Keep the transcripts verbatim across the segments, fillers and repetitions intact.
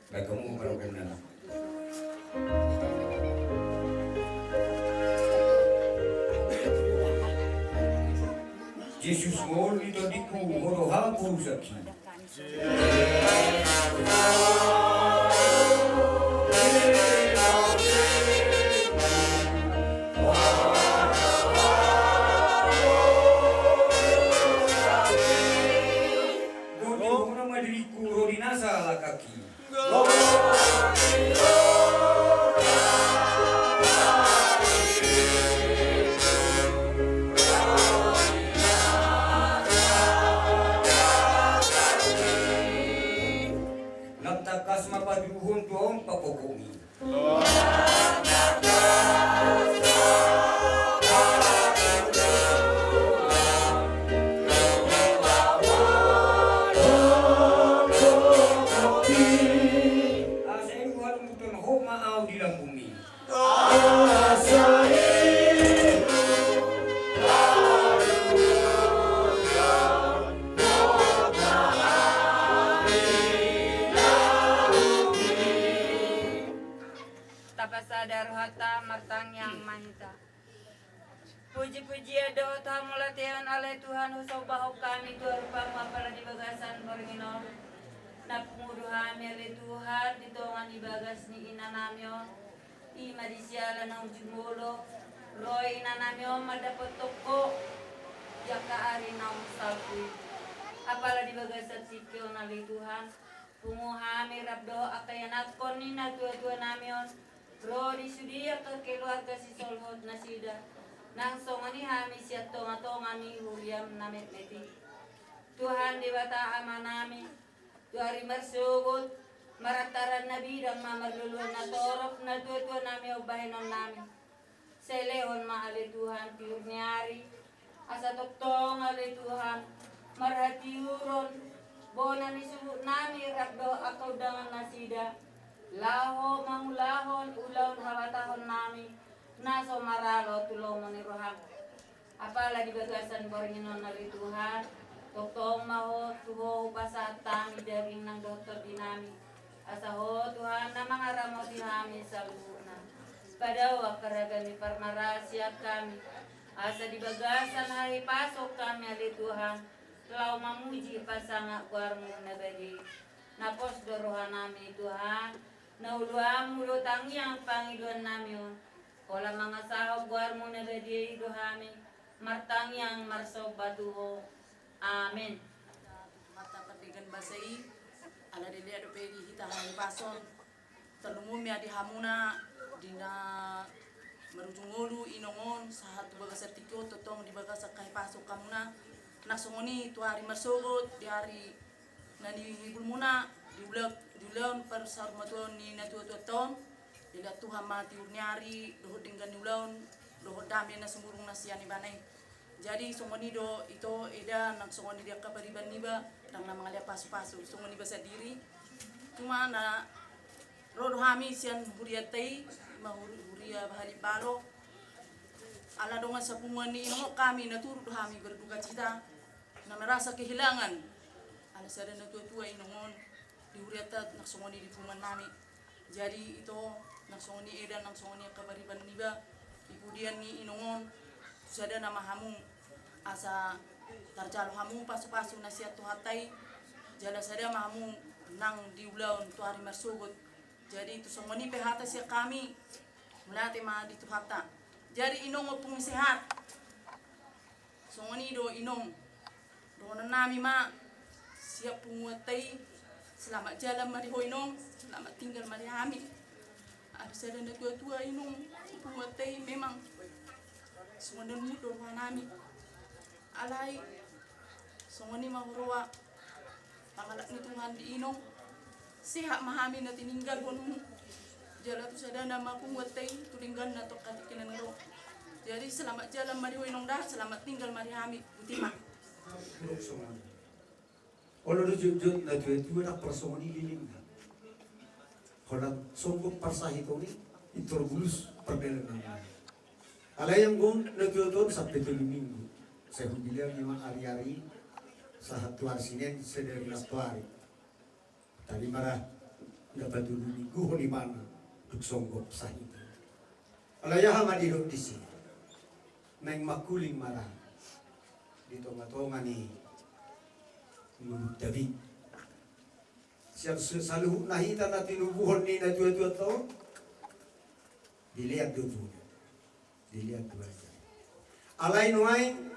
Baik, hamu parokena. Jesus ngolu ni tondingku, ho do hapusaki. Gondang ma diriku, ro di na salakaki. Nang tangkas ma patuduhon tu ahu papokomi. Asa i huhalunguthon ho ma ahu di lambungmi. Tapasada rohanta, martangiang ma hita. Puji-pujian dohot hamuliateon ale Tuhan, husombahon hami tu arupamu apala di bagasan borngin on. Na pungu do hami ale Tuhan, di tonga ni bagas ni inanami on. I ma di siala naung jumolo, ro inanami on mandapothon ho di angka ari naung salpu i. Apala di bagasan tingki on ale Tuhan, pungu hami rap dohot angka ianakhon ni natua-tua nami on, ro di sude angka keluarga sisolhot nasida, nang songon i hami sian tonga-tonga ni huriam na metmet i. Tuhan Debata Amanami, tu ari marsogot, marantaran na bidang ma marluluan na torop natua-tua nami on bahenon nami. Sai lehon ma ale Tuhan tiur ni ari, asa tongtong ale Tuhan, marhatiuron, bona ni suhut nami rap dohot angka undangan nasida, laho mangulahon ulaon habatahon nami, na so maralo tu lomo ni roham. Apala di bagasan borngin on ale Tuhan, tongtong ma ho tu ho hupasahat hami daging nang dohot tondi nami. Asa ho Tuhan na mangaramoti hami saluhutna. Padao angka ragam ni parmaraan sian hami. Asa di bagasan hahipason hami ale Tuhan, laho mamuji pasangap goarmu na badia i. Na pos do roha nami Tuhan, na uluanmu do tangiang pangidoan nami on. Holan mangasahon goarmu na badia i do hami, martangiang marsomba tu ho. Amen. Martangiang pardenggan basa i, ala denggan dope di hita hahipason. Tarlumobi ma di hamuna, di na marujung ngolu inong on, sahat tu bagasan tingki on, tongtong di bagasan hahipason hamuna. Nang songon i tu ari marsogot, di ari na nihibulmuna, di ula, di ulaon parsaurmatuaon ni natua-tuanta on. Dilehon Tuhan ma tiur ni ari, dohot denggan ni ulaon, dohot dame na sumurung na sian ibana i. Jadi songon i do ito eda, nang songon i di angka pariban niba, ndang na mangalean pasu-pasu, songon i basa diri. Cuma na ro do hami sian hurianta i, ma huri, huria Bahalimbalo. Ala dongan sapunguan ni inong on hami, na turut do hami berdukacita, na merasa kehilangan. Ala sada natua-tua inong on di hurianta, nang songon i di punguan nami. Jadi ito, nang songon i eda, nang songon i angka pariban niba, di pudian ni inong on, tu sada nama hamu, asa tarjalo hamu pasu-pasu na sian Tuhanta i, jala sada ma hamu nang di ulaon tu ari marsogot. Jadi tu songon i pe hata sian hami, mauliate ma di Tuhanta. Jadi inong, ompung sehat. Songon i do inong, dohonon nami ma sian punguanta i, selamat jalan ma di ho inong, selamat tinggal ma di hami. Ala sada natua-tua inong, punguanta i memang songon na nunga do roha nami. Alai songon i ma huroha, pangalap ni Tuhan di inong, sehat ma hami na tininggalhonmu. Jala tu sada nama punguanta i, tu dengganna tu angka tingki na ro. Jadi selamat jalan ma di ho inong da, selamat tinggal ma di hami. Boti ma. Olo do jotjot natua-tua ndang parsongon i lelengna. Holan songgop parsahiton i, pintor bulus pardalananna. Alai anggo natua-tua on sampe tolu minggu. Sai hubilang i ma ari-ari, sahat tu ari Senen, sadari nantoari. Tadi ma ra. na patulumingguhon ibana dung songgop sahit i. Alai aha ma didok disi? Naeng mangkuling ma ra di tongatonga ni ngolunta be. Sian saluhutna hita na tinubuhon ni natuatuanta on, dilean do tu, dilean tu aja. Alai nuaeng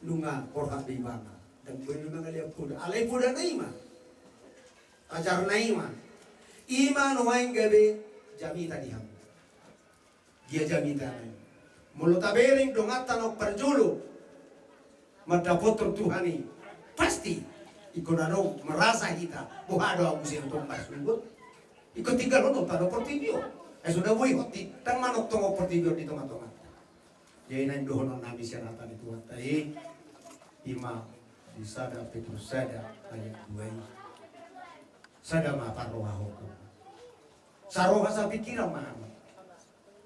nunga porhat be ibana, ndang boi be mangalean poda. Alai podana i ma, ajarna i ma, i ma nuaeng gabe jamita di hamu. Dia jamita i? Molo tabereng donganta na parjolo mandapothon Tuhan i, pasti ingkon adong merasa hita, boha do ahu muse tong marsugot. Ingkon tinggalhononta do portibi on. Ai so na boi hot i, ndang manongtong portibi on di tongatonga. Jadi naeng dohonon nami sian hata ni Tuhanta i, i ma di sada Petrus sada ayat dua i. Sada ma parrohahon. Saroha sapingkiran ma hamu.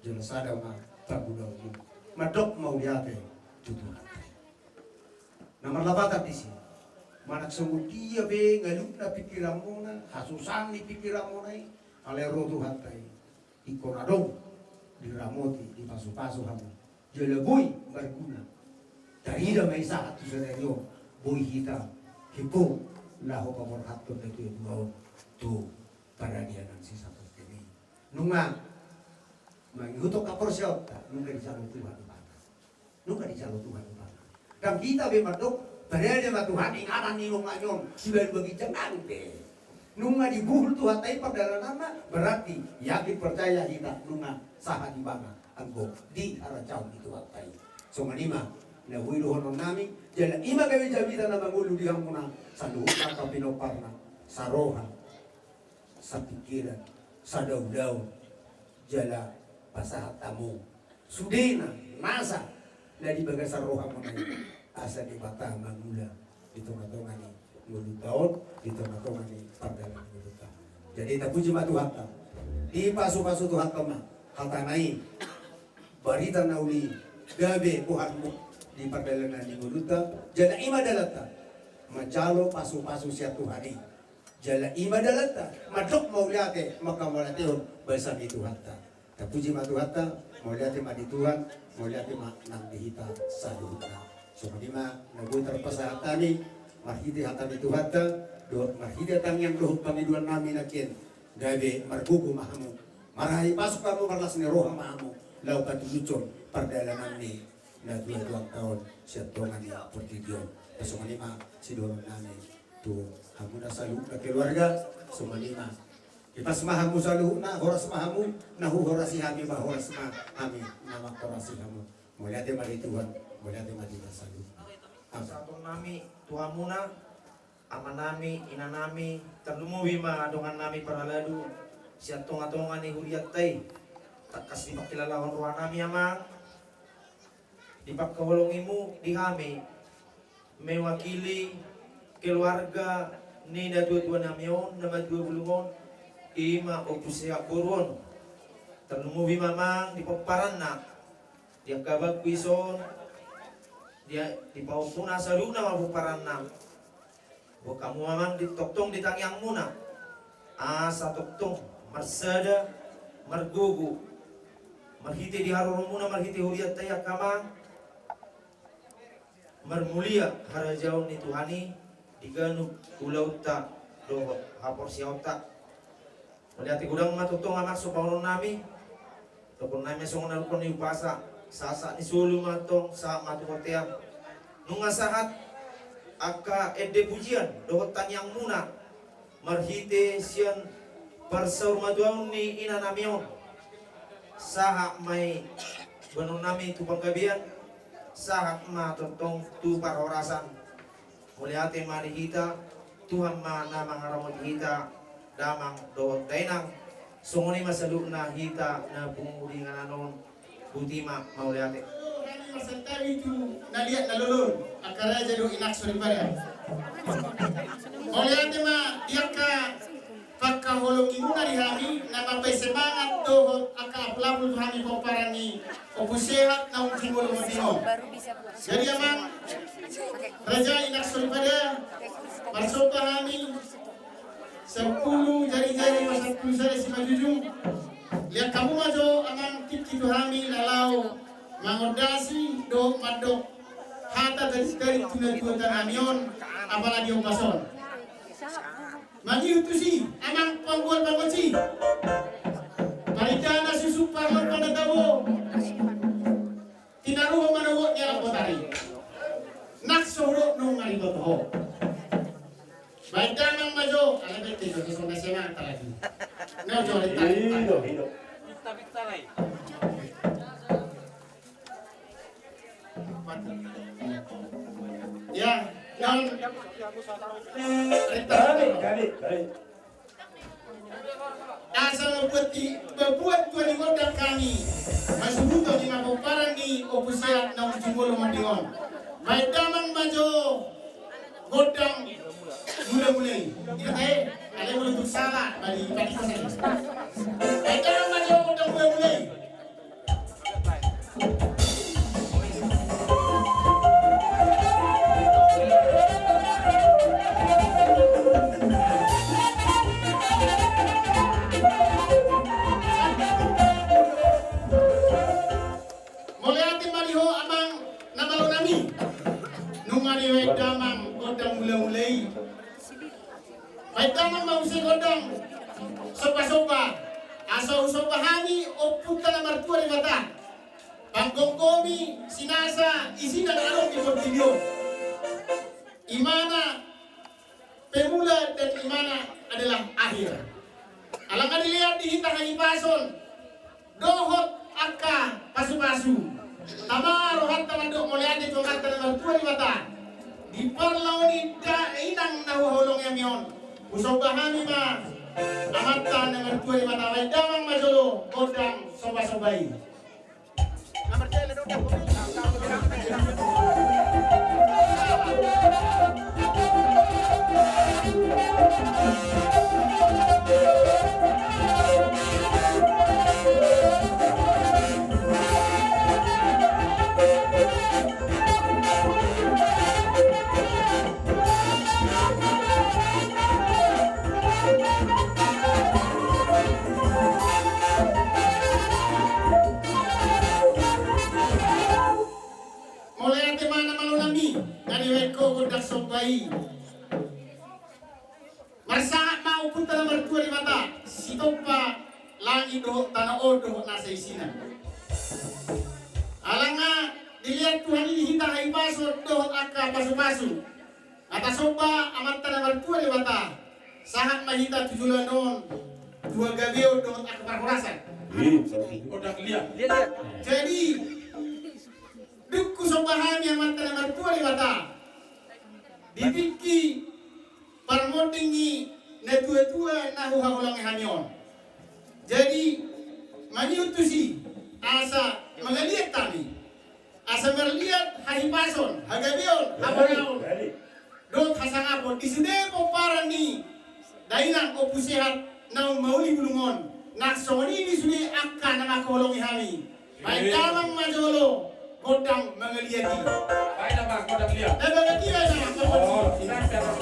Jala sada ma pangulaon i. Mandok mauliate tu Tuhanta. Na marlapatan disi, manang songon dia be ngalupna pingkiranmuna, hasusaan ni pingkiranmuna i, alai ro Tuhanta i, ingkon adong diramoti, dipasupasu hamu. Jala boi marguna. Tarida ma i sahat tu sadari on, boi hita himpu laho paborhathon natuatua on tu paradianan si saportibi. Nunga mangihuthon haporseaonta, nunga dijalo Tuhan ibana. Nunga dijalo Tuhan ibana. Ndang hita be mandok, parade ma Tuhan inganan ni dongan on, sibaen bagi jangan be. Nunga dibuhul Tuhanta i pardalananna, berarti yakin percaya hita nunga sahat ibana anggo di harajaon ni Tuhanta i. Songon i ma na boi dohonon nami, jala i ma gabe jamita na mangolu di hamuna saluhutna angka pinomparna, saroha, sapingkiran, sadaulaon, jala pasahat hamu sudena nasa na di bagasan rohamuna i, asa Debata mangula di tongatonga ni ngolunta on, di tongatonga ni pardalanan ni ngolunta. Jadi tapuji ma Tuhanta, dipasupasu Tuhanta ma hatana i, barita na uli gabe boharmu di pardalanan ni ngolunta, jala i ma dalanta manjalo pasupasu sian Tuhan i. Jala i ma dalanta mandok mauliate, mangkamauliatehon basa ni Tuhanta. Tapuji ma Tuhanta, mauliate ma di Tuhan, mauliate ma nang di hita saluhutna. Songon i ma na boi tarpasahat hami, marhite hata ni Tuhanta, dohot marhite tangiang dohot pangidoan nami nangkin, gabe margogo ma hamu, marhite pasuk hamu, marlas ni roha ma hamu, laho patulushon pardalanan ni natuatuanta on sian tonga ni portibi on. Songon i ma sidohonon nami tu hamuna saluhutna keluarga, songon i ma. Ipas ma hamu saluhutna, horas ma hamu, na huhorasi hami ma horas ma hami na manghorasi hamu. Mauliate ma di Tuhan, mauliate ma di hita saluhutna. Amen. Sahat nami tu hamuna, amanami, inanami, tarlumobi ma dongannami parhalado sian tongatonga ni hurianta i. Tangkas dipangkilalahon rohanami, Amang, di pangkaholongimu di hami mewakili keluarga ni natuatuanami on na matua bulung on, i ma Ompu Sehat boru on. Tarlumobi ma, Amang, di pomparanna, di angka bangku ison, di, di pahompuna saluhutna ma pomparanna. Boan hamu, Amang, di tongtong di tangiangmuna, asa tongtong marsada, margogo, marhite di haroromuna, marhite hurianta i, angka Amang, marmulia harajaon ni Tuhan i di ganup ulaonta dohot haporseaonta. Mauliate godang ma tongtong, Amang, so pahonon nami. Dohonon nami songon na didok ni umpasa, sahat ni solu ma tong sahat ma tu bontean. Nunga sahat angka ende pujian dohot tangiangmuna marhite sian parsaurmatuaon ni inanami on. Sahat ma i boanonnami tu panggabean, sahat ma tongtong tu parhorasan. Mauliate ma di hita, Tuhan ma na mangaramoti hita, damang dohot dainang. Songon i ma saluhutna hita na pungu di inganan on, boti ma mauliate. Hami marsantabi tu na liat na lolo on, angka raja dohot inang soripada. Mauliate ma di angka pangkaholongimuna di hami, na mambahen semangat dohot angka apulapul tu hami pomparan ni Ompu Sehat naung jumolo monding on. Jadi, Amang, raja, inang soripada, marsomba hami sampulu jarijari, Tusa simanjujung. Liat hamu ma jo amang tingki tu hami na laho mangondasi dohot mandok hata dari, dari tunatua tanami on, apalagi ombas on. Mangihut tusi amang panggual panggonsi. Paritana susu parlon pada tabo. Tinaruhon manogot ni anak botari. Nang so hudok nunga diboto ho. Baen damang ma jo, ala bete jo, so na semangat lagi. Nau jo, rita, rita. Iyo, iyo. Ya, nau. Rita. Kali, kali, kali. Asa mambuat i, mambuat tua ni gondang hami. Masuhuton i ma pomparan ni Ompu Sehat naung jumolo monding on. Baen damang ma jo gondang mula-mula i. Ita tahe, ale mula tu sala, bali padi kosa. Baen damang ma jo gondang mula-mula i. Mauliate ma di ho amang na malo nami. Nunga dibaen damang gondang mula-mula i. Baen damang ma muse gondang somba-somba. Asa husomba hami Ompunta na martua Debata. Panggomgomi sinasa isina na adong di portibi on. Imana pemula dan imana adalah akhir. Alana dilehon di hita hahipason dohot angka pasu-pasu. Tama rohanta mandok mauliate tu Amanta na martua Debata. Di parlao ni da inang na huhaholongi hami on, husomba hami ma Amanta na martua Debata. Baen damang ma jolo gondang somba-somba i. Mauliate ma na malo nami, na dibaen ho gondang somba i. Marsahat ma Ompunta na martua Debata, sitompa langit dohot tano on dohot nasa isina. Alana dilehon Tuhan i di hita hahipason dohot angka pasu-pasu. Asa somba Amanta na martua Debata, sahat ma hita tu joloan on tu hagabeon dohot angka parhorasan. Jadi, dung husomba hami Amanta na martua Debata di tingki parmonding ni natua-tua na huhaholongi hami on. Jadi, mangihut tusi asa mangaliat hami. Asa marliat hahipason, hagabeon, habonaon dohot hasangapon di sude pomparan ni dainang Ompu Sehat naung mauli bulung on. Nang songon i di sude angka na manghaholongi hami. Baen damang ma jolo gondang mangaliat i. Baen damang gondang liat. Na baen liat ma.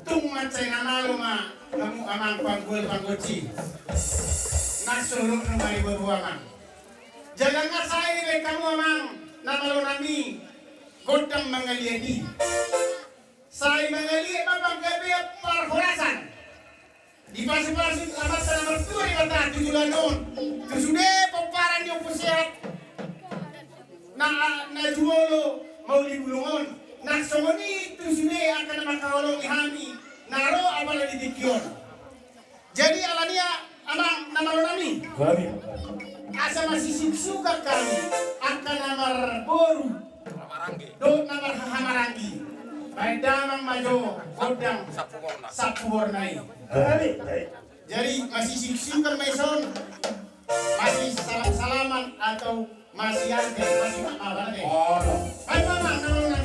Tung mansai na malo ma hamu amang panggual panggonsi. Nang so hudok na maribabo amang. Jala nga sai dibaen hamu amang na malo nami gondang mangaliat i. Sai mangaliat ma panggabean parhorasan. Dipasupasu Amanta na martua Debata tu joloan on, tu sude pomparan ni Ompu Sehat na, na jumolo mauli bulung on. Nang songon i tu sude angka na mangkaholongi hami na ro apala di tingki on. Jadi alani i amang na malo nami, asa masisuksukan hami angka na marboru dohot na marhahamaranggi. Baen damang ma jo gondang Sampu Borna i. Jadi masisuksukan ma dison, masisalamsalaman atau masiante, masimakmauran. Baen damang na malo nami.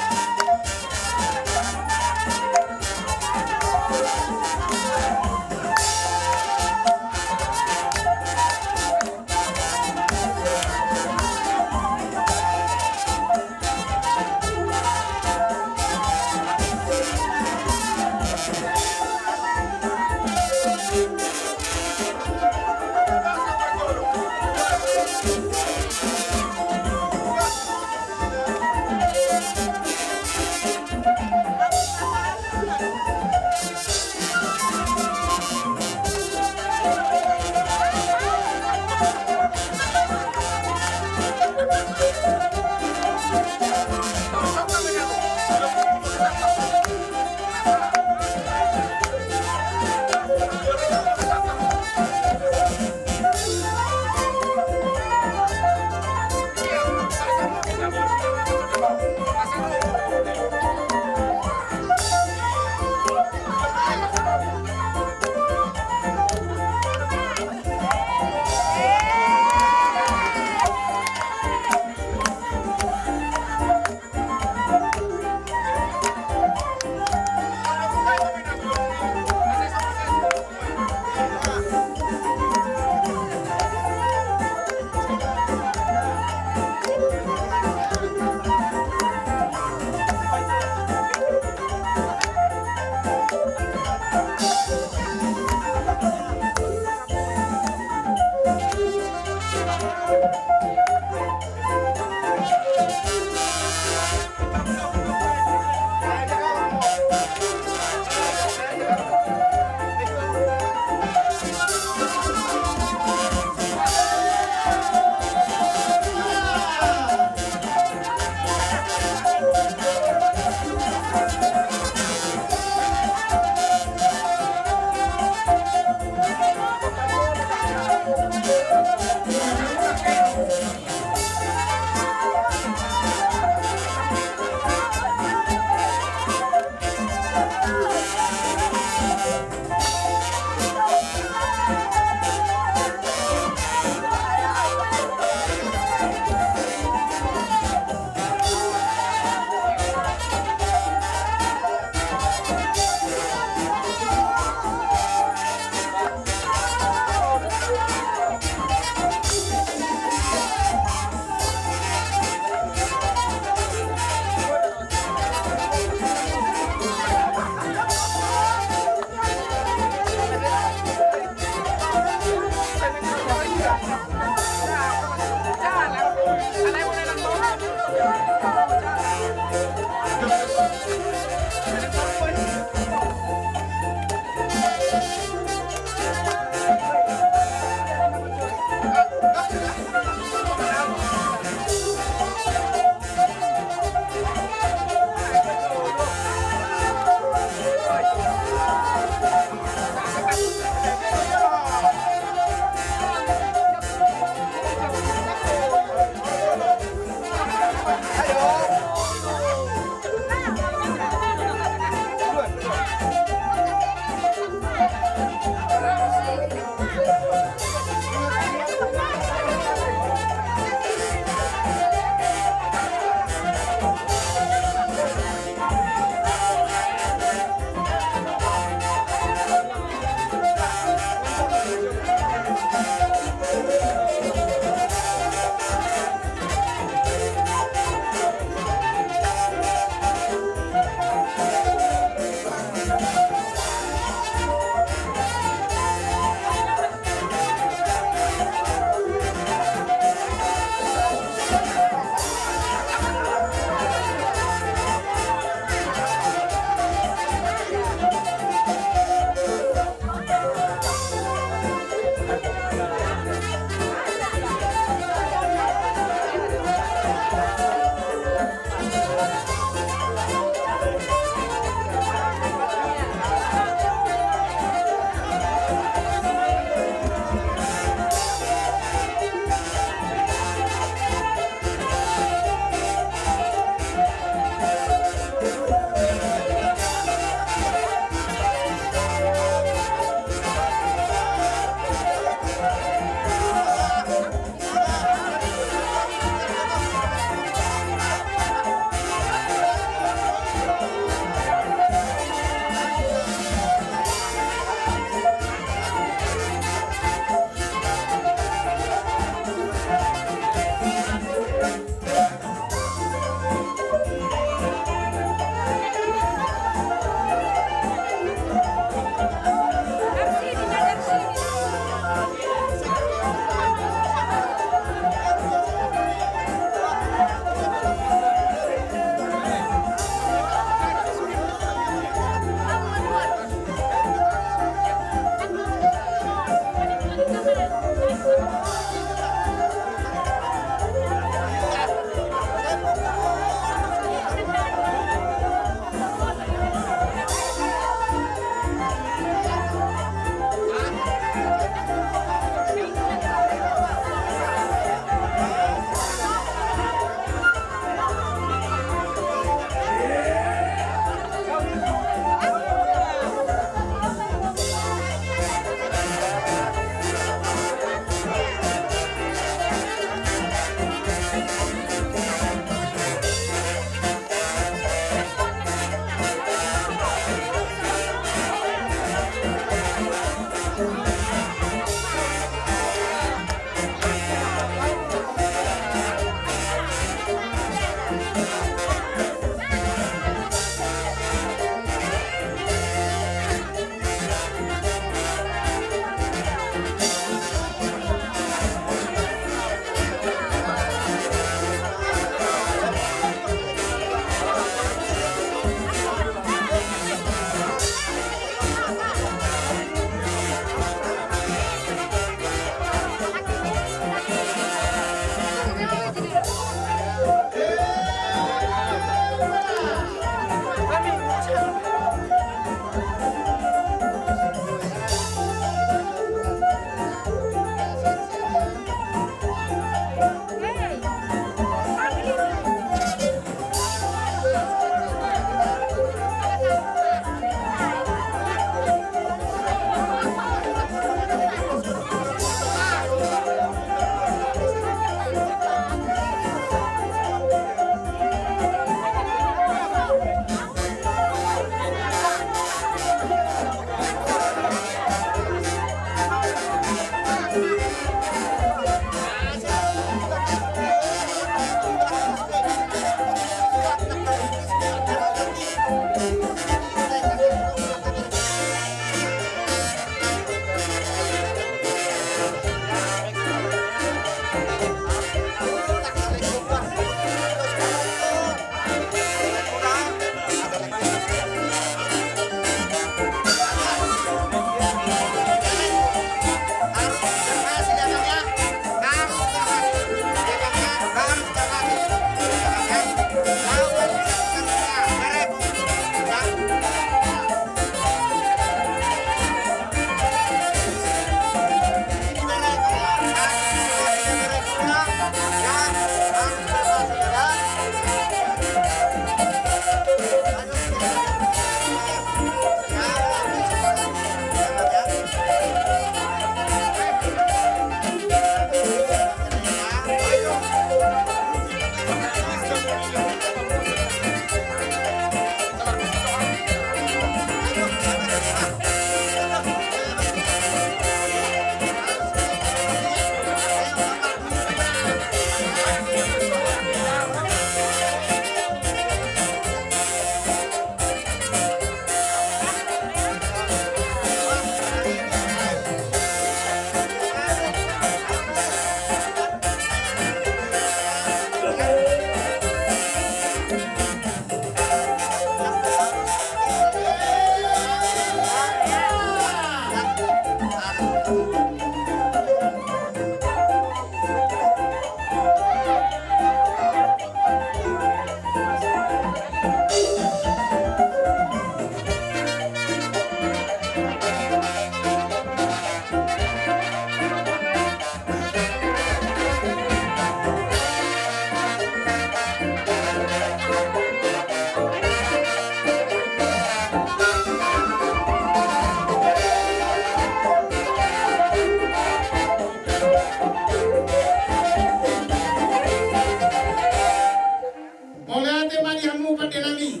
Mari hamu pande nami.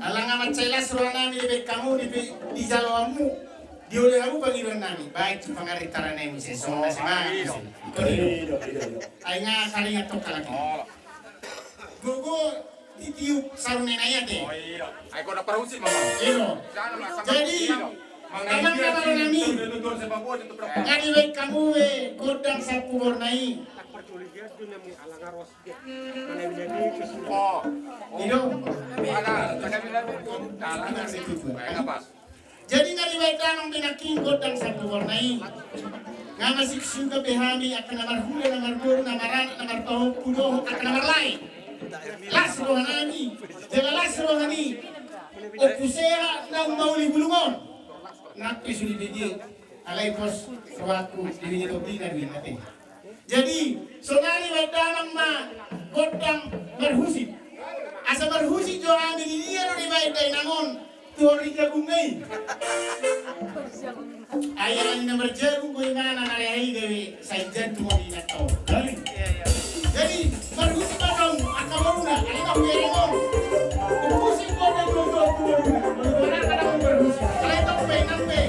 Ala nga mansai las roha nami dibaen hamu, di, dijalo hamu, dioloi hamu pangidoan nami. Baen tu pangarintaran nami muse, songon na semangat muse. Ai nga karingat tongka lagi. Gogo ditiup sarune na i ate. Ai kau dapat usin mama. Iro. Jadi amang na malo nami, nga dibaen hamu be gondang sampu borngin i. Jadi nga dibaen damang be nangkin gondang sampu borngin i. Nga masuk suka be hami angka na marhula, na marboru, na maranak, na marpahompu dohot angka na marlae. Las roha nami, jala las roha ni Ompu Sehat na ummauli bulung on. Nang pe sude be dia. Alai pos rohangku di dia topi na dua mate. Jadi sonari baen damang ma gondang marhusip. Asa marhusip jo hami di dia do dibaen dainang on tu hori jagung i. Ai ala ni na marjagung do imana na lehe i gabe sai jantung on di na tau. Jadi marhusip ma tong angka boruna, alai tong bereng on. Marhusip ma tong angka boruna, marhusip ma tong angka boruna. Alai tong pe nang pe.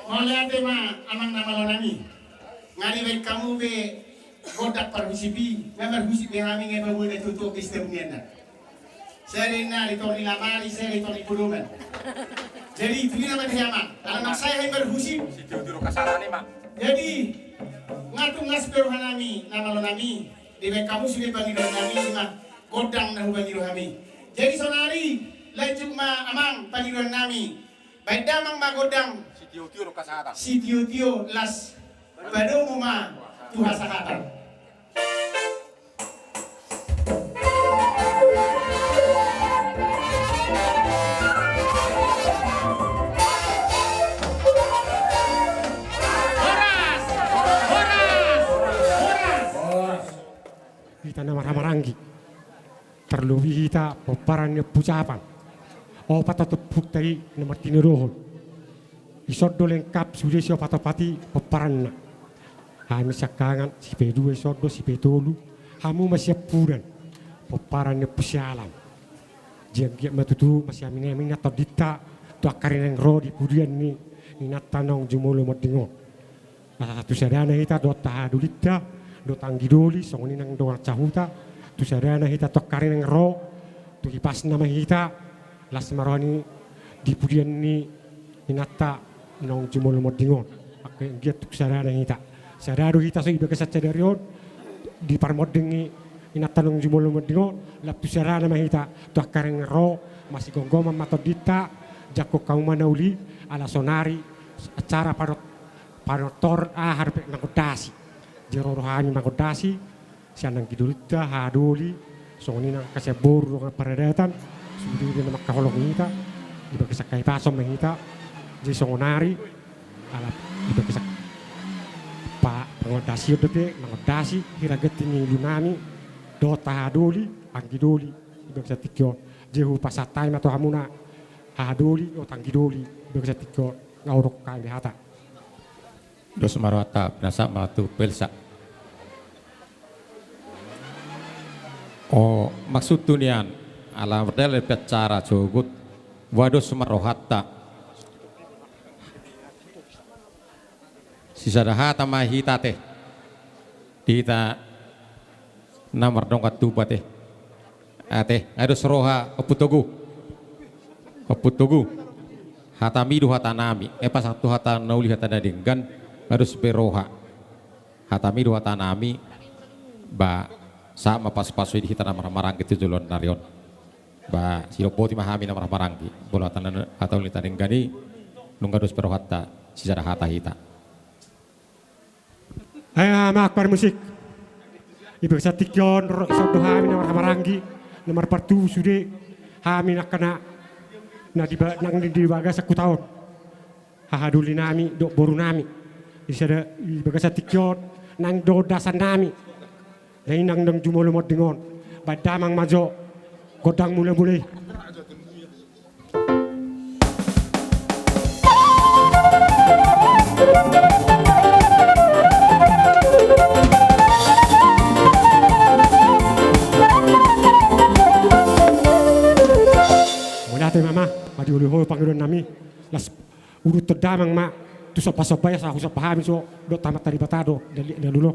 Mauliate ma amang na malo nami. Nga dibaen hamu be gondang parhusip i, nga marhusip be hami nga paboa na tutu ke setiap nian na. Seri na di tori lamari, seri tori podoman. Jadi itu dia nama dia amang. Ala nang sai hami marhusip. Sitiotio do kasarani ma. Jadi nga tung las be roha nami na malo nami. Dibaen hamu sude pangidoan nami ma gondang na hupangido hami. Jadi sonari lanjut ma amang pangidoan nami. Baen damang ma gondang. Sitiotio do kasahatan. Sitiotio las. Padomu ma tu hasahatan. Horas! Horas! Horas! Hita na marhahamaranggi. Tarlobi Hita pomparan ni ompu Japan. Opat otompukta i na martinodohon. Dison do lengkap sude si opat-opat i pomparanna. Hami siangkangan, sipaidua dison do, sipaitolu. Hamu ma siampudan. Pomparan ni ompu Sialam. Jadi anggiat ma tutu masiamin-aminan tondinta tu angka ari naeng ro di pudian ni inanta naung jumolo monding on. Asa tu sadana hita dohot hahadolinta, dohot anggi doli, songon i nang dongan sahuta, tu sadana hita tu angka ari naeng ro, tu hipasna ma hita, las ma roha ni di pudian ni inanta naung jumolo monding on. Anggiat tu sadana hita. Sada do hita so di bagasan sadari on, di parmonding ni inanta naung jumolo monding on, lam tu sadana ma hita, tu angka ari naeng ro, masigomgoman ma tondinta, jangkon hamu ma na uli, ala sonari, acara panot-, panortor, aha dope mangondasi. Jadi ro do hami mangondasi, sian anggi dolinta, hahadoli, songon i nang angka siamboru dongan paradaton, sude do na mangkaholongi hita, di bagasan hahipason ma hita, jadi songonari, ala di bagasan pa-, pangondasion dope, mangondasi, hira ganti ni ilunami, dohot hahadoli, anggi doli, di bagasan tingki on. Jadi hupasahat hami ma tu hamuna, hahadoli, dohot anggi doli, di bagasan tingki on, nga hudok hami hata. Dos ma rohanta, pinasahat ma tu pelsa. O, maksudhu nian, ala mardalan pe acara sogot, boha dos ma rohanta. Sisada hata ma hita ate. Di hita na mardongan tubu ate. Ate, nga dos roha, Ompu Togu. Ompu Togu. Hatami do hatanami. Nga pasahat tu hata na uli hata na denggan, nga dos be roha. Hatami do hatanami, ba, sahat ma pasupasu i di hita na marhahamaranggi tu joloan ni ari on. Ba, sidok boti ma hami na marhahamaranggi. Molo hata na, hata uli hata denggan i, nunga dos be rohanta, sisada hata hita. Ai ma, angka parmusik. Di bagasan tingki on, ro-, dison do hami na marhahamaranggi, na marpartubu sude, hami nangkin na, na di ba-, nang di, di bagasan huta on. Hahadolinami, dohot borunami. Di sada, di bagasan tingki on, nang do dasannami. Na i nang naung jumolo monding on. Baen damang ma jo, gondang mulamula i. Mauliate ma, ma, mauliate ma di hamu pangidoannami. Las uduthon damang ma, tu sombasomba i asa husomba hami jo, dohot Amanta Debata do, dali-, dalu lo.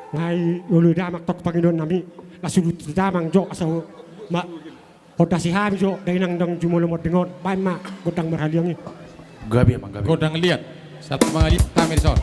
Nga i olo damang tong pangidoannami, las uduthon damang jo asa ho-, ma-, hondasi hami jo, da i nang naung jumolo monding on, baen ma gondang marhaliang i. Gabe, Amang, gabe. Gondang liat. Satu mangaliat hami dison.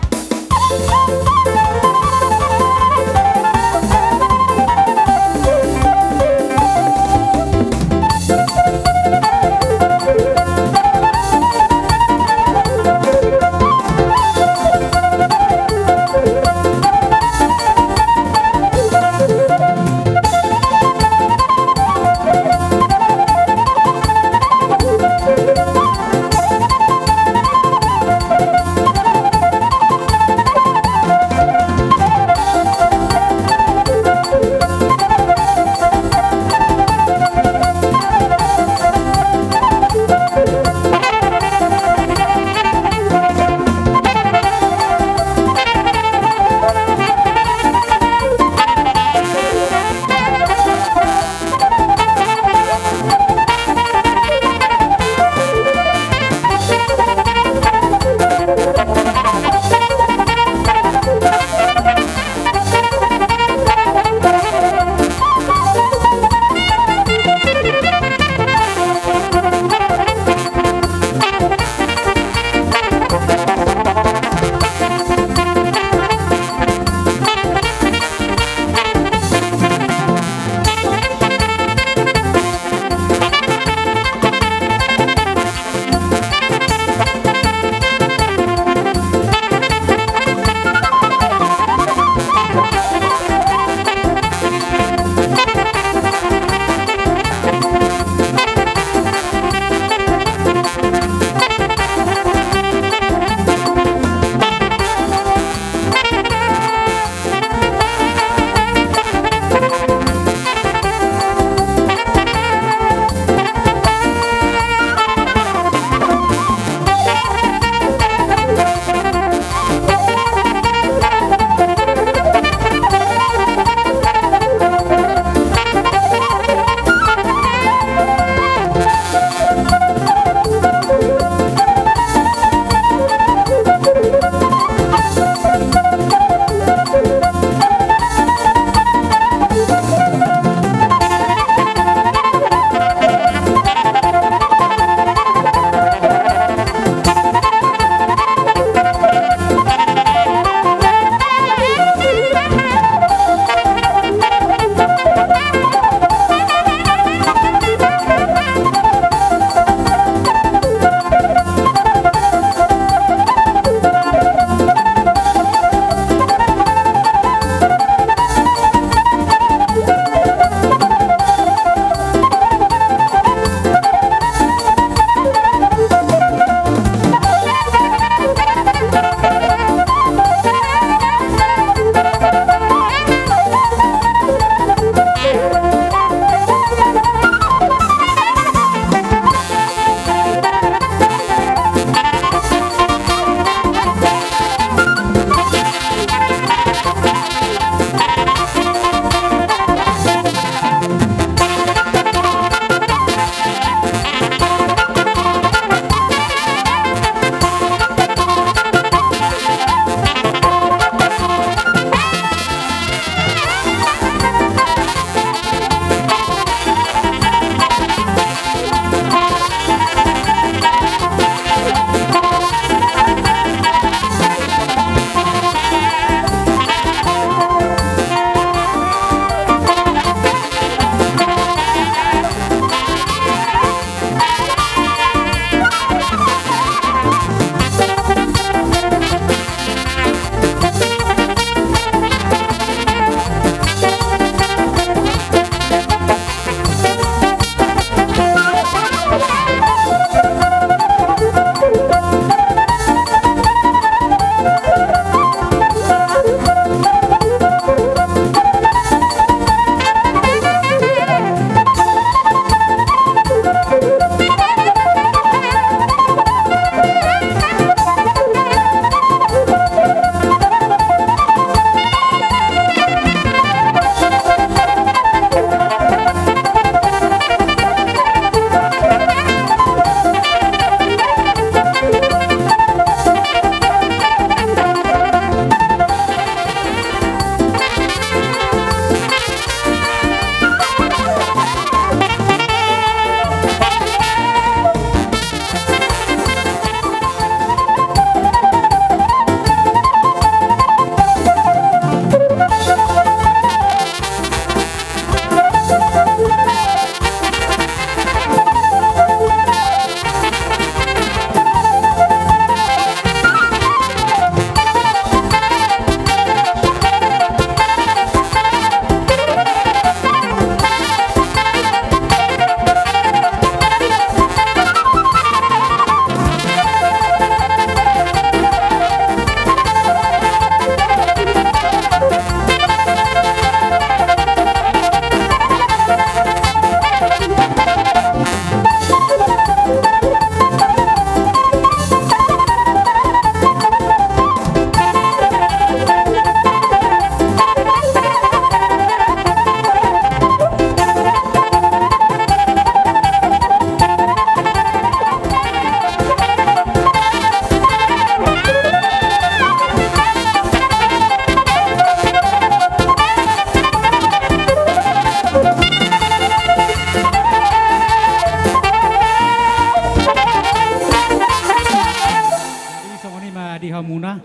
hamuna,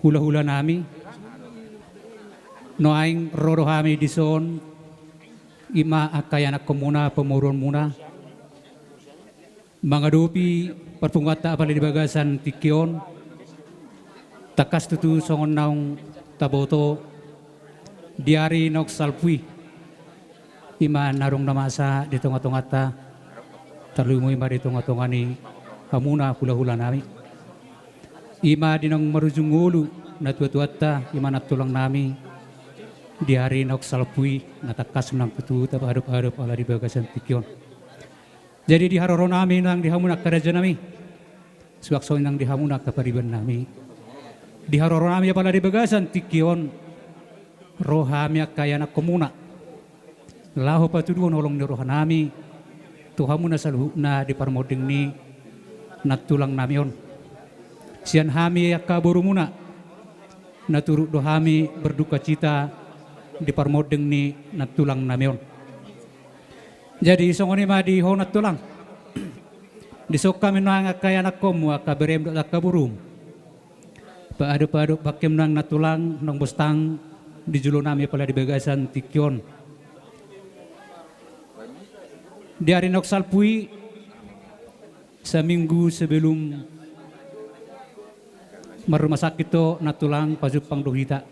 hulahulanami, nuaeng ro do hami dison, i ma angka ianakkonmuna, pamoruonmuna, mangadopi parpunguanta apala di bagasan tingki on, tangkas tutu songon naung taboto di ari naung salpu i, i ma na adong na masa di tongatonganta, tarlumobi ma di tongatonga ni hamuna hulahulanami. I ma di naung marujung ngolu natuatuanta, i ma nantulangnami, di ari naung salpu i, na tangkas nang tutu tapaadopadop apala di bagasan tingki on. Jadi di haroronami nang di hamuna angka rajanami, suang songon i nang di hamuna angka paribanami, di haroronami apala di bagasan tingki on, ro hami angka ianakkonmuna laho patuduhon holong ni rohanami tu hamuna saluhutna di parmonding ni nantulangnami on. Sian hami angka borumuna, na turut do hami berdukacita di parmonding ni nantulangnami on. Jadi songon i ma di ho nantulang. Dison hami nuaeng angka ianakkonmu, angka berem dohot angka borum. Paadoppaadop bangkem nuaeng nantulang, naung bostang di jolonami apala di bagasan tingki on. Di ari naung salpu i, saminggu sebelum marrumah sakit ho nantulang, pajumpang do hita.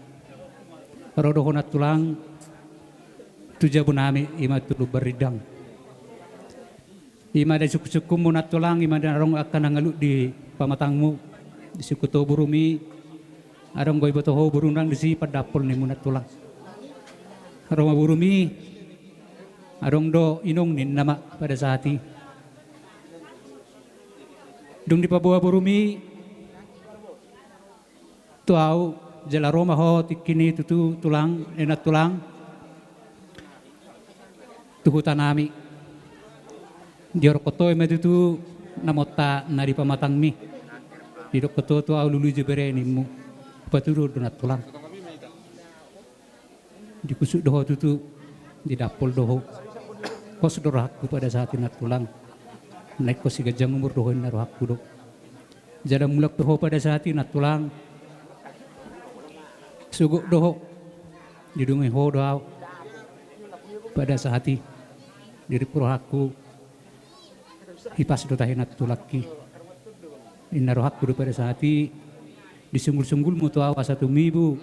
Ro do ho nantulang tu jabunami, i ma tu Lumban Rindang. I ma di sungkunsungkunmu nantulang, i ma di na adong angka na ngalut di pamatangmu, disungkun ho borumi, adong do iboto ho borum nang disi pandampol ninmu nantulang. Ro ma borumi, adong do inong ninna ma pada saat i. Dung dipaboa borumi tu ahu, jala ro ma ho tingki i tutu tulang, eh, nantulang, tu hutanami. Didok ho i ma tutu namonta na di pamatangmi. Didok ho tu ahu, lului jo bere, ninmu. Hupatudu do nantulang. Dikusuk do ho tutu, didampol do ho. Pos do rohangku pada saat i nantulang. Naeng ho siganjang umur do ho, inna rohangku do. Jala mulak do ho pada saat i nantulang. Sogot do ho. Didongani ho do ahu pada saat i. Di rohangku, hipas do tahe nantulangki, inna rohangku do pada saat i. Disunggulsunggulmu tu ahu asa tumibu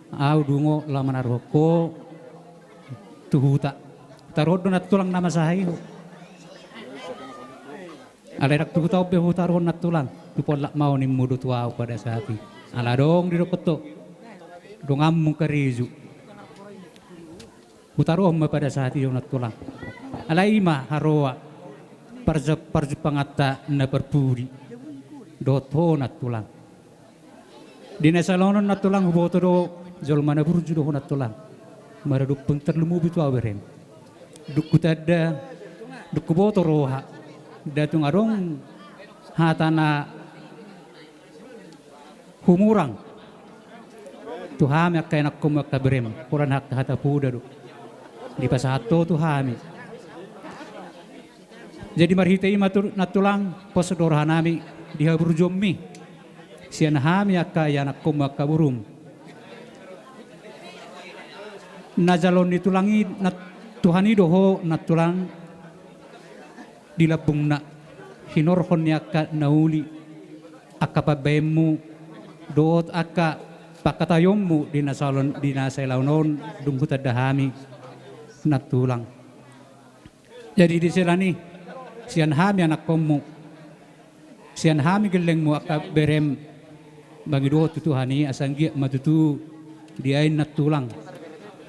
ahu dungo laho manaruhon ho tu huta. Taruhon do nantulang na masa i ho. Alai ndang tu huta on be hutaruhon nantulang, tu pollak ma ho, ninmu do tu ahu pada saat i. Ala adong didok ho donganmu karejo. Hutaruhon ma pada saat i ho nantulang. Alai i ma haroa parja-, parjumpanganta na parpudi dohot ho nantulang. Di na saleleng on nantulang, huboto do jolma na burju do ho nantulang. Maradophon, tarlumobi tu ahu berem. Dung hutanda, dung huboto roha, ndang tung adong hata na humurang tu hami angka ianakkonmu, angka berem. Holan angka hata poda do dipasahat ho tu hami. Jadi marhite i ma tu-, nantulang, pos do rohanami di haburjuonmi sian hami angka ianakkonmu, angka borum. Na jaloon ni tulang i, na-, Tuhan i do ho nantulang, di lambungna, hinorhon ni angka na uli, angka pambahenmu dohot angka pangkataionmu di na saleleng, di na saleleng on, dung hutanda hami nantulang. Jadi di sela ni i, sian hami anakkonmu, sian hami gellengmu angka berem, mangido ho tu Tuhan i asa anggiat ma tutu diain nantulang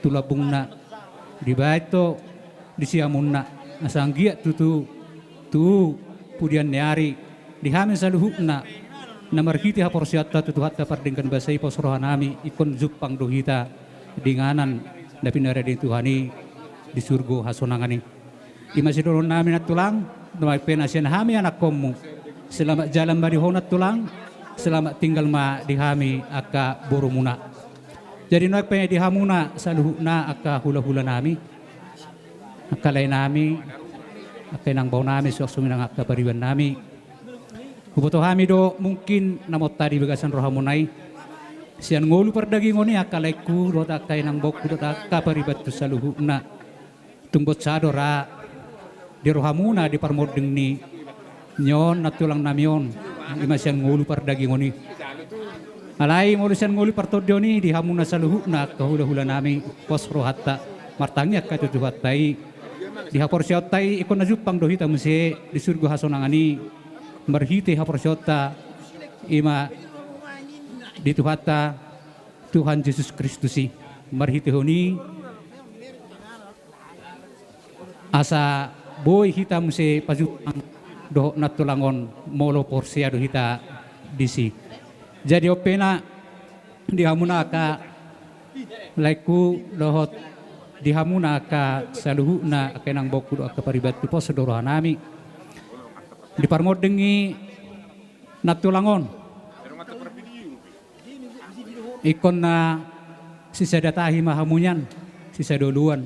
tu lambungna, dibaen ho di siamunna, asa anggiat tutu tu pudian ni ari di hami saluhutna na marhite haporseaonta tu Tuhanta pardenggan basa i, pos rohanami ingkon jumpang do hita di inganan na pinarade ni Tuhan i di surgo hasonangan i. I ma sidohononnami nantulang, nuaeng pe na sian hami anakkonmu, selamat jalan ma di ho nantulang, selamat tinggal ma di hami angka borumuna. Jadi nuaeng pe di hamuna saluhutna angka hulahulanami, angka laenami, angka inang baonami, suang songon i nang angka paribanami. Huboto hami do mungkin na monta di bagasan rohamuna i. Sian ngolu pardagingon i angka laengku dohot angka inang bokku dohot angka paribantu saluhutna. Tung bot sada do ra di rohamuna di parmonding ni on nantulang nami on, ima sian ngolu pardagingon i. Alai molo sian ngolu partondion i di hamuna saluhutna angka hulahula nami, pos rohanta martangiang hita tu Tuhanta i. Di haporseaonta i ingkon na jumpang do hita muse di surgo hasonangan i marhite haporseaonta ima di Tuhanta Tuhan Jesus Kristus i. Marhitehon i asa boi hita muse pajumpang dohot nantulang on molo porsea do hita disi. Jadi on pe na di hamuna angka laengku dohot di hamuna angka saluhutna angka inang bokku dohot angka paribantu, pos do roha nami. Di parmonding i nantulang on, ingkon na sisada tahi ma hamu nian, sisada oloan.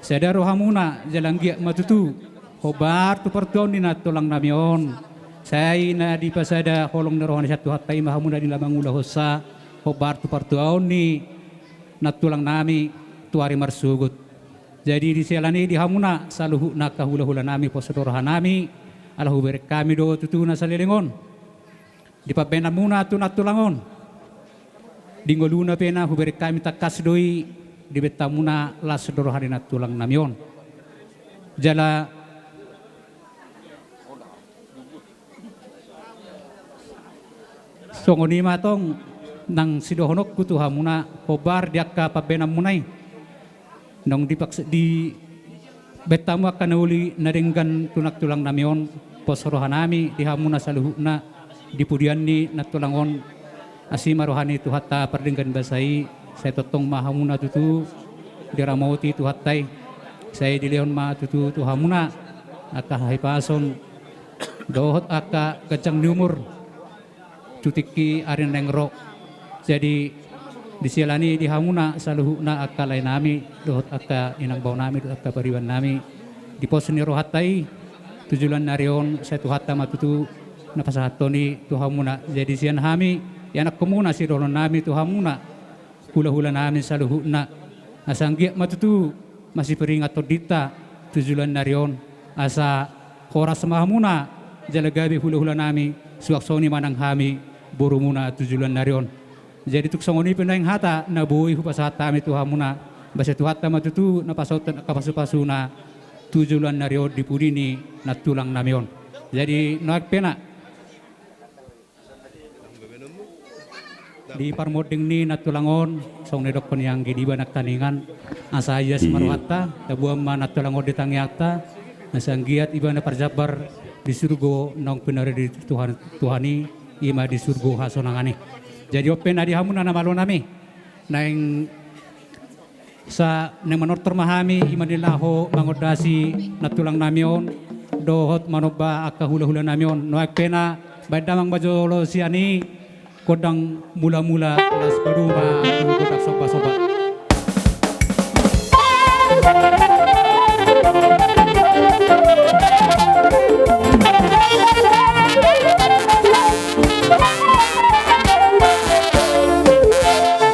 Sada rohamuna jala anggiat ma tutu hombar tu partuaon ni nantulang nami on. Sai na dipasada holong ni roha ni sian Tuhanta i ma hamu na di na mangulahonsa hombar tu partuaon ni nantulang nami tu ari marsogot. Jadi di siala ni i di hamuna saluhutna angka hulahula nami, pos do roha nami, ala hubereng hami do tutu na saleleng on di pambahenanmuna tu nantulang on. Di ngoluna pe na hubereng hami tangkas do i, dibahen hamuna las do roha ni nantulang nami on. Jala songon i ma tong nang sidohononku tu hamuna hombar di angka pambahenanmuna i. Naung dipaksa, dibahen hamu angka na uli na denggan tu nantulang nami on, pos roha nami di hamuna saluhutna di pudian ni nantulang on. Asi ma roha ni Tuhanta pardenggan basa i, sai tongtong ma hamuna tutu diramoti Tuhanta i, sai dilehon ma tutu tu hamuna angka hahipason dohot angka ganjang ni umur tu tingki ari na naeng ro. Jadi di siala ni i di hamuna saluhutna angka lae nami dohot angka inang bao nami dohot angka pariban nami, di pos ni rohanta i tu joloan ni ari on sai Tuhanta ma tutu na pasahathon i tu hamuna. Jadi sian hami ianakhonmuna sidohonon nami tu hamuna hulahula nami saluhutna, asa anggiat ma tutu masipiringan tondinta tu joloan ni ari on, asa horas ma hamuna jala gabe hulahula nami, suang songon i ma nang hami borumuna tu joloan ni ari on. Jadi tung songon i pe nuaeng hata na boi hupasahat hami tu hamuna, asa Tuhanta ma tutu na pasahathon angka pasupasuna tu joloan ni ari on di pudi ni nantulang nami on. Jadi nuaeng pe na di parmonding ni nantulang on, songon na nidokkon ni anggi niba nangkaningan, asa ias ma rohanta, taboan ma nantulang on di tangiangta, asa anggiat iba na parjambar di surgo naung pinarade ni Tuhan, Tuhan i, i ma di surgo hasonangan i. Jadi on pe na di hamuna na malo nami, naeng sa naeng manortor ma hami, i ma di laho mangondasi nantulang nami on dohot manomba angka hulahula nami on. Nuaeng pe na baen damang ma jolo sian i gondang mulamula, las baen ma gondang sombasomba.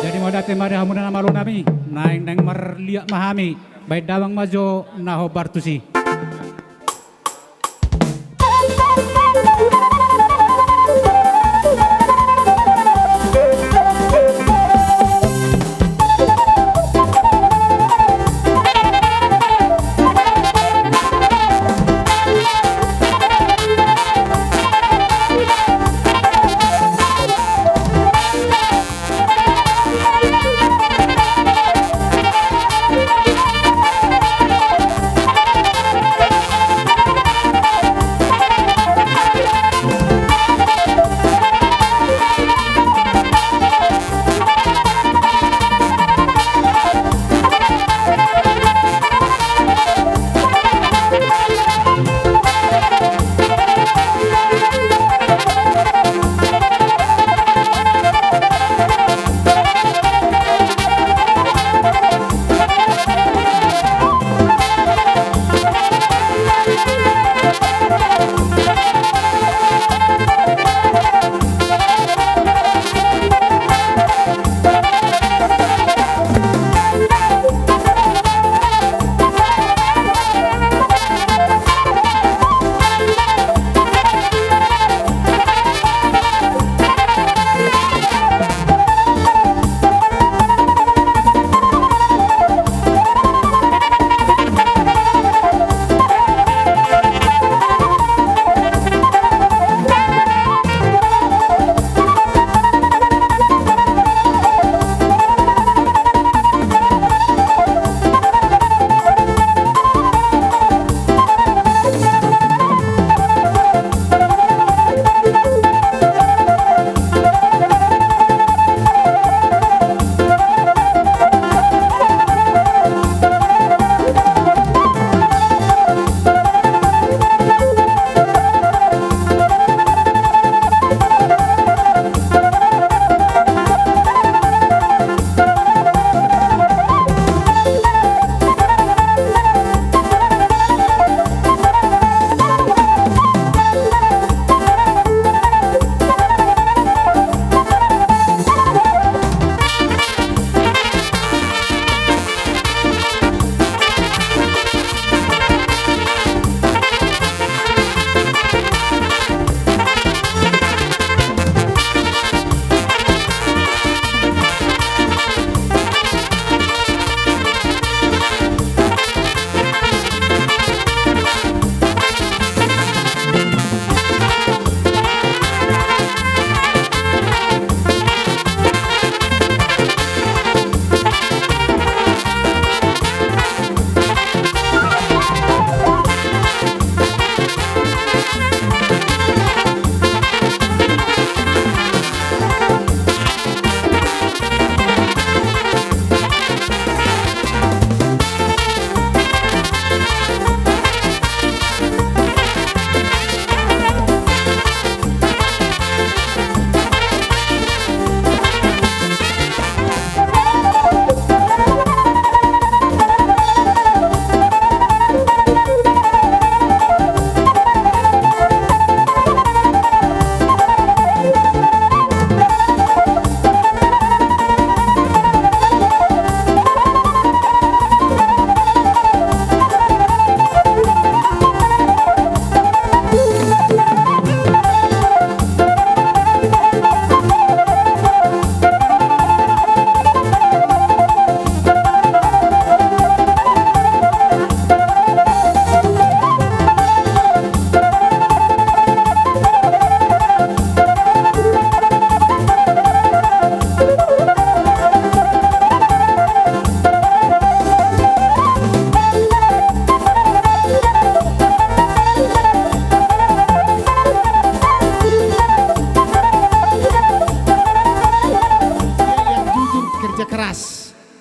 Jadi mauliate ma di hamuna na malo nami, naeng naeng marliat ma hami, baen damang ma jo na hombar tusi.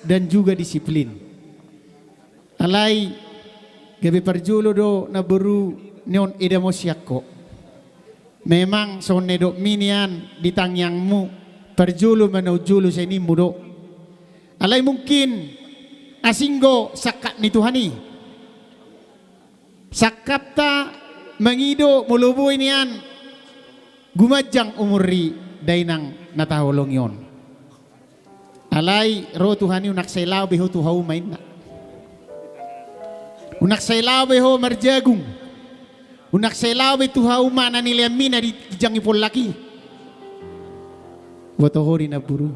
dan juga disiplin. Alai gabe parjolo do namboru nion edamon sian ho. Memang songon na didok mi nian di tangiangmu, parjolo ma na jolo sian i molo. Alai mungkin asing do sangkap ni Tuhan i. Sangkapta mangido molo boi nian gumanjang umur ni dainang na taholongi on. Alai ro Tuhan i, unang sai laho be ho tu hauma inna. Unang sai laho be ho marjagung. Unang sai laho be tu hauma na nileanmi na di ginjang ni pollak i. Boto ho di namboru.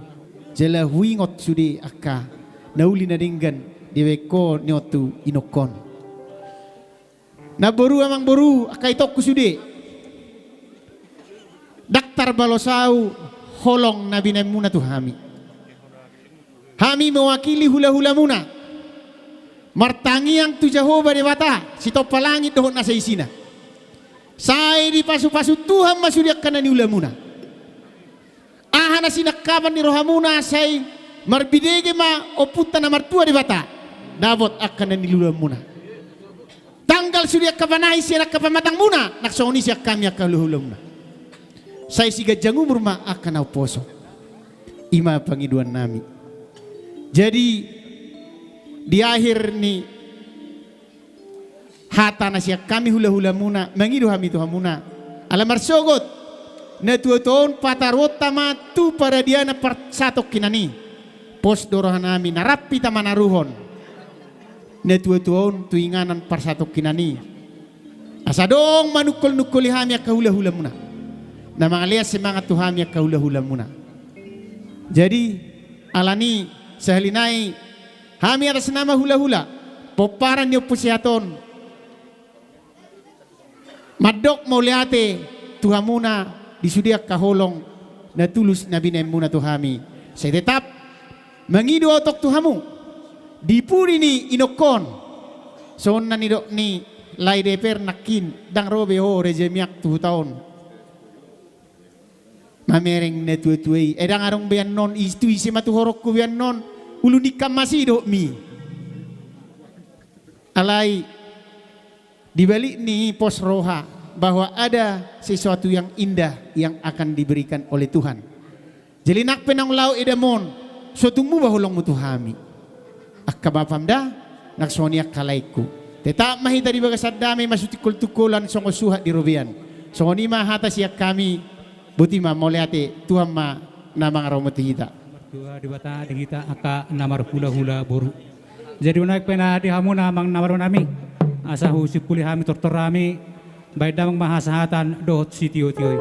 Jala huingot sude angka na uli na denggan dibaen ho nion tu inongkon. Namboru, amangboru, angka itongku sude. Ndang tarbalos ahu holong na binaenmuna tu hami. Hami mewakili hulahulamuna martangiang tu Jahowa Debata, sitompa langit dohot nasa isina. Sai dipasupasu Tuhan ma sude angka na niulamuna. Aha na sinangkapan ni rohamuna, sai marbinege ma Ompunta na martua Debata, dapot angka na niulaonmuna. Tanggal sude angka panahi sian angka pamatangmuna, nang songon i sian hami angka hulahulamuna. Sai siganjang umur ma angka na umposo. I ma pangidoannami. Jadi, di akhir ni hata na sian hami hulahulamuna, mangido hami tu hamuna. Ala marsogot, natuatua on pataruonta ma tu paradianan parsatongkinan i. Pos do rohanami na rap hita manaruhon natuatua on tu inganan parsatongkinan i. Asa adong manungkolnungkoli hami angka hulahulamuna. Na mangalean semangat tu hami angka hulahulamuna. Jadi, alani sahali nai hami atas nama hulahula pomparan ni Ompu Sehat on mandok mauliate tu hamuna di sude angka holong na tulus na binaenmuna tu hami. Sai tetap mangido ahu tong tu hamu di pudi ni inongkon. Songon na nidok ni lae D P R nangkin, ndang ro be ho raja miak tu huta on mamereng natuatua i. Ai ndang adong be annon, i tu ise ma tu horongku be annon ulu ni ikan mas i, dohot mi. Alai di balik ni i pos roha bahwa ada sesuatu yang indah yang akan diberikan oleh Tuhan. Jadi nang pe naung laho edamon, so tung muba holongmu tu hami. Angka bapam da, nang songon i angka laengku. Tetap ma hita di bagasan dame, masutungkoltungkolan songon suhat di robean. Songon i ma hata sian hami. Boti ma, mauliate. Tuhan ma na mangaramoti hita. Martua Debata di hita angka na marhulahula boru. Jadi unaeng pe na di hamuna amang na marnami, asa husimpuli hami tortor hami, baen damang ma hasahatan dohot sitiotio i.